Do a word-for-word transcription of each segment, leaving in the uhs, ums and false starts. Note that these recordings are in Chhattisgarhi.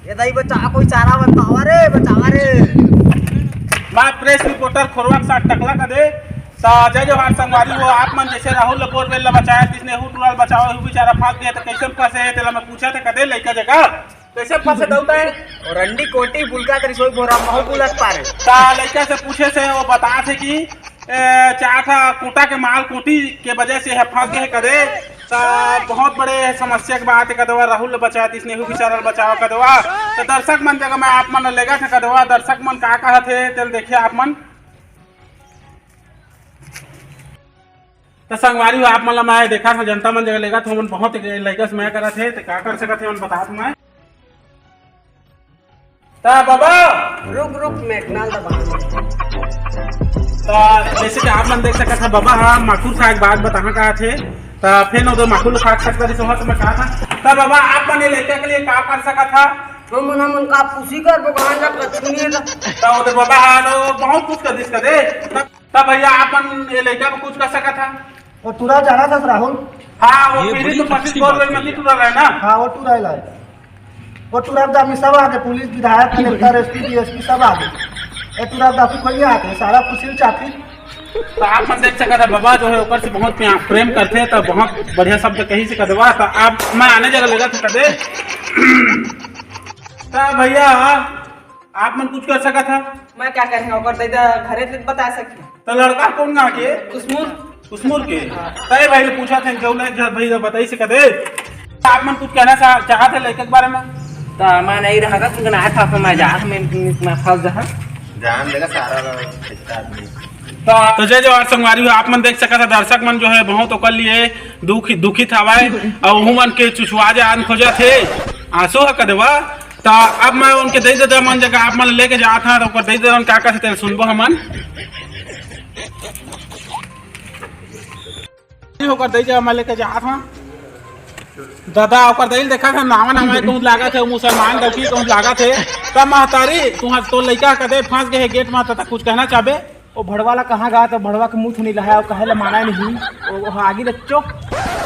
ए दाई, बचावा, कोई चारा बतावा रे, बचावा रे। मैं प्रेस रिपोर्टर खोरवा के साथ टकला कदे। त जय जोहार संगवारी हो, आप मन जैसे राहुल ल बोरवेल ल बचाया, जिसने हु टूरा ल बचावा, हु बेचारा फंस गया, त कैसे फंसे है, तेला मैं पूछा था कदे लइका जगह, कैसे फंसे दऊ तैं? और रंडी कोटी बुलका तेरी सोई बोरा महू बुलक पारे। त लइका से पूछे से वो बता थे कि ए, चार ठा कोटा के माल कोटी के वजह से ह फंस गए कदे। त बहुत बड़े समस्या के बात है कदवा, राहुल ल बचाया, तिसने हु बेचारा ल बचावा कदवा। त दर्शक मन जगह मैं आप मन ल लेगा था कदवा, दर्शक मन का कहत हे, तेल देखे आप मन। त संगवारी हो, आप मन ल मैं देखा था, जनता मन जगह लेगा था, मन बहुत लइका से मैं करत हे, त का कर सकत हे, मन बता दूं मैं। त बाबा, रुक, रुक, मैं एक नाल दबा। त जैसे कि आप मन देख सकत ह, बाबा ह माखुर खा के बाद बताना का थे। त फिर उधर माखुर खा सकता रिस होत मैं कहा था। त बाबा, आप मन ये लइका के लिए का कर सकत ह? हम मन, हमन का पूछी करबो, कहाँ जा कछु नहीं है। त उधर बाबा ह तो बहुत कुछ कर दिस कर दे। त, त भैया, आप मन ये लइका को कुछ कर सकत ह? वो टूरा जाना था राहुल। हाँ, वो ये पीढ़ी बड़ी तो पच्चीस अच्छी बोल बात रहे, है। मैं टूरा रहे ना। हाँ, वो टूरा ही लाए। वो टूरा दा में सब आगे, पुलिस, विधायक, कलेक्टर, एसपी, डीएसपी सब आगे। ये टूरा दा कोई नहीं आते, सारा फुसिल चाफिल। त आप मन देख सकत ह, बाबा जो है ओकर से बहुत प्या-, प्रेम करथे, त बहुत बढ़िया शब्द कही से कदवा। त आप मैं आने जगह लेगा था कदे। त भैया, आप मन कुछ कर सकत ह? मैं क्या करेंगे, ओकर दई दा घरे से बता सकती। त लड़का कौन गाँव के? कुसमुर। कुसमुर के? हाँ। तय भाई ले पूछा थे, जो ले जब भाई बताई से कदे। आप मन कुछ कहना चा-, चाहत है लड़के के बारे में? त मैं नहीं रहा था, क्योंकि ना था, तो मैं जा, मैं, मैं फंस जा। जान देगा सारा आदमी। त, त जय जोहार संगवारी हो, आप मन देख सकत ह, दर्शक मन जो है बहुत ओकर लिए दुखी, दुखित हवय, अउ ओहू मन के चुचुआ जान खोजत हे, आंसू ह कदवा। त अब मैं उनके दई ददा मन जगह आप मन लेके जात हंव, त ओकर दई ददा मन का कथे, तेला सुनबो हमन। ओकर दई जगह मैं लेके जात हंव। ददा, ओकर दई ल देखत हंव, नावा नावा कहूं लागत हे, मुसलमान डौकी कहूं लागत हे। त महतारी, तुंहर तो लइका कदे फंस गए हे गेट म, त कुछ कहना चाहबे? ओ भड़वा ला कहाँ गा, त भड़वा के मुंह नहीं लहाय, ओ कहे ला माना नहीं। ओ, ओ आगी ले चो।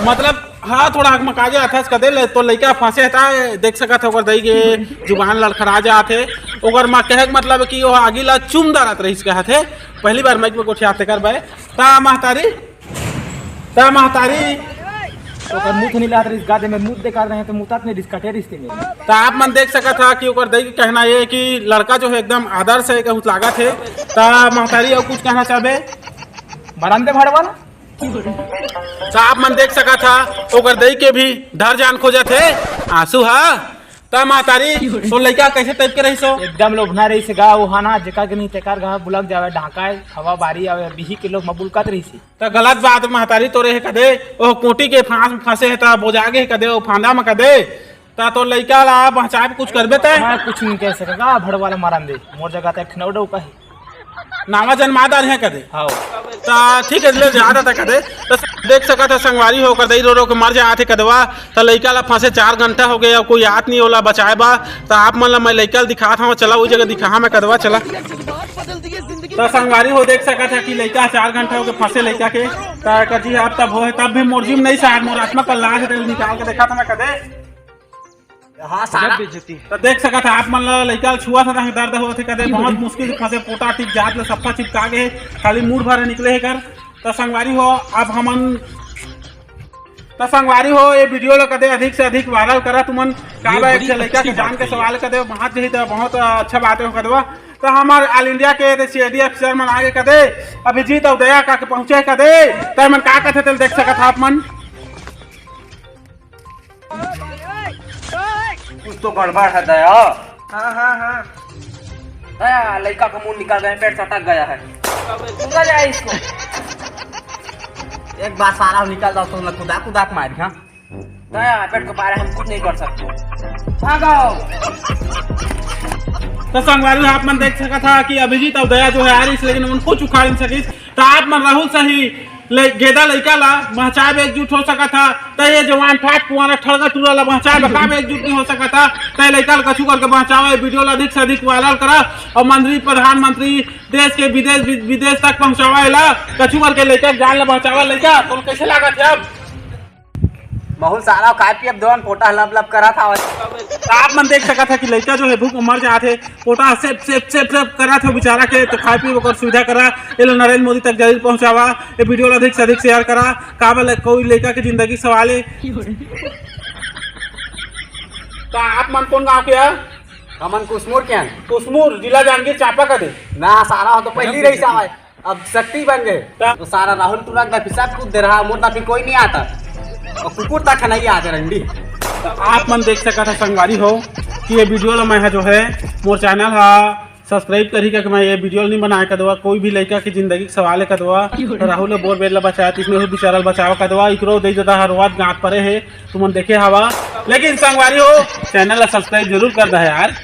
मतलब, हाँ, थोड़ा हकमका जे अथस कदे ले, तो लइका फंसे था, देख सकत ह, ओकर दई के जुबान लड़खड़ा जात हे। ओकर माँ कहे के मतलब कि ओ आगी ला चुम डारत रहिस कहत हे। पहली बार माइक में गोठियाथे कर बे। त महतारी, त महतारी, ओकर मुंह नहीं लागत रहिस, गादे में मुंह देखा रहे, त मुतात नहीं रिस, कटे रिस तेने। त आप मन देख सकत ह कि ओकर दई के कहना ये कि लड़का जो है एकदम आदर्श है, कहूं लागत हे। त महतारी, अउ कुछ कहना चाहबे? मरन दे भड़वा ला। त आप मन देख सकत ह, ओकर दई के भी धर जान खोजत हे आंसू ह। त महतारी, तो लइका कैसे टाइप के रहिस हो? एकदम लोभना रहिस गा, ओ हा ना, जेकर के नहीं तेकर गा बुलक जावे, ढांका हवा बारी आवे, बिही के लोग म बुलकत रहिस। त गलत बात महतारी तोरे हे कदे, ओ कोटी के फांस में फंसे हे त बोजा गे हे कदे, ओ फांदा म कदे, त तो लइका ला बचाए कुछ करबे तय? मैं कुछ नहीं कह सकेगा, भड़वा ला मरन दे, मोर जगह त एक ठन अउ डौका हे। नावा जन्मा डारे हे कदे। हाँ। त ठीक है, ले जा देता कदे। त देख सकत ह संगवारी हो, ओकर दई रो रो के मर जात हे कदवा। त लइका ला फंसे चार घंटा हो गए, अउ कोई आत नहीं ओला बचाए बा। त आप मन ला मैं लइका ला दिखात हंव, चला वही जगह दिखा, हाँ, मैं कदवा चला। त संगवारी हो देख सकत ह कि लइका चार घंटा हो गए फंसे लइका के। त एकर जी अब तब हो, तब भी मोर जी म नहीं सहाय, मोर आत्मा कल्लाह हे, तेला निकाल के देखा था मैं कदे। हाँ, सारा। त देख सकत ह आप मन ला लइका ल छुआ था, दर्द होत हे कदे, बहुत मुश्किल से फंसे, पोटा टिप जात ले सफ्फा चिपका गे हे, खाली मुड़ भर निकले हे कर। त संगवारी हो, अब हमन, त संगवारी हो, ये वीडियो ला कदे अधिक से अधिक वायरल करा तुमन। का ये बा, एक बड़ी झन लइका अच्छी के जान बात के कही। सवाल कदे बात जही त बहुत अच्छा बात हे कदवा। त हमर ऑल इंडिया के सीआईडी अफसर मन आगे कदे, अभिजीत अउ दया का के पहुंचे कदे, त मन का कथे तेल देख सकत ह आप मन। कुछ तो गड़बड़ है दया। हाँ, हाँ, हाँ। दया, लड़का का मुंह निकल गया, पेट सटक गया है। निकल जाए इसको। एक बार सारा निकल जाओ तो मैं कुदा कुदा के मारी, हाँ। दया, पेट के बारे हम कुछ नहीं कर सकते। भागो। त संगवारी, आप मन देख सकत ह कि अभिजीत अउ दया जो है आ रहिस, लेकिन उनको उखाड़ नहीं सकिस। त आप मन राहुल सही ले-, गेदा लइका ला बचाए बर एकजुट हो सकत ह, त ये जवान ठाट कुंवारा ठड़गा टूरा ला बचाए बर काबर एकजुट नहीं हो सकत ह? त ये लइका ला कछु करके बचावा, ये वीडियो ला अधिक से अधिक वायरल करा अउ मंत्री, प्रधानमंत्री, देश के विदेश, वि-, विदेश तक पहुंचावा एला। कछु करके लइका के जान ला बचावा। लइका, तोला कैसे लागत हे अब? महूं सारा खाए पिए बर देवन, पोटा लप लप करत हवय। आप मन देख सकत हे कि लइका जो हे भूख मर जात हे, पोटा सेप सेप सेप सेप करत हे बेचारा के, तो खाए पिए ओकर सुविधा करा। ये लो नरेंद्र मोदी तक जरूर पहुंचावा, ये वीडियो ला अधिक से अधिक शेयर करा। काबर ले कोई लइका के जिंदगी सवाल हे। तो आप मन कौन गांव के आ? हमन कुसमुर के हन। कुसमुर, जिला जांजगीर चांपा का दे। ना, सारा हो तो पहली रही सावा। अब शक्ति बन गए। का? तो सारा राहुल टूरा के दफी सब कूद दे रहा, मोर दफी कोई नहीं आता। और कुकुर तक नहीं आते रंडी। तो आप मन देख सकत हे संगवारी हो कि ये वीडियो ला मैं ह जो है मोर चैनल हा सब्सक्राइब करी का कि मैं ये वीडियो नहीं बनाए का देवा। कोई भी लइका के जिंदगी के सवाल हे का देवा, तो राहुल बोर बेल ला बचाया, इसमें भी बेचारा ला बचावा का देवा। इकरो दे जदा हर रोवत गांठ परे हे, तुमन देखे हवा। लेकिन संगवारी हो, चैनल ला सब्सक्राइब जरूर कर दे यार।